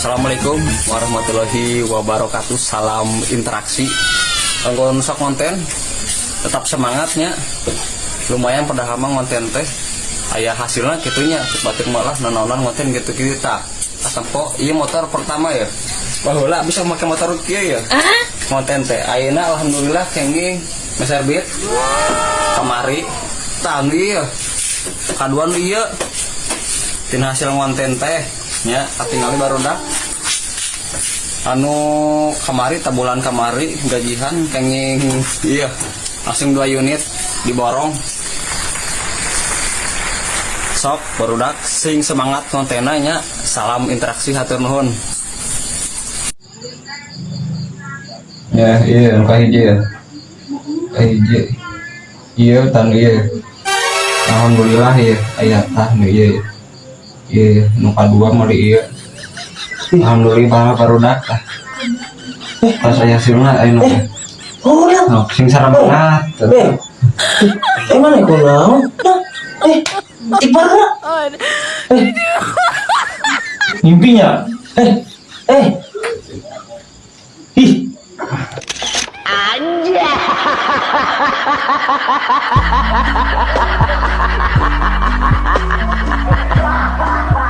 Assalamualaikum warahmatullahi wabarakatuh. Salam interaksi. Kanggo nu sok konten, tetap semangatnya. Lumayan, padahal mah konten teh aya hasilnya gitunya. Batur malah nanaonan konten gitu gitu tah. Katempo ieu motor pertama ya. Baheula bisa make motor kieu ya. Konten teh ayeuna alhamdulillah kenging meser Beat kamari tah nu ieu. Kadua nu ieu tina hasil konten teh nya, katingali barudak anu kamari, bulan kamari gajian kenging, iya, langsung dua unit diborong. Sok barudak, sing semangat kontennya nya. Salam interaksi, hatur nuhun. Ya, iya, nu kahiji ya. Kahiji. Iya, tan iya. Alhamdulillah ya, aya tah nu ieu. Iya, nu kadua meuli ieu. Alhamdulillah para barudak tah. Pas aya hasilna ayeuna teh. Oh, lah. Oh, sing saramangat. Eh, eh mana kunaon? Nah, eh, iparna. Eh, Mimpinya. Eh, eh. Ih. Anjay.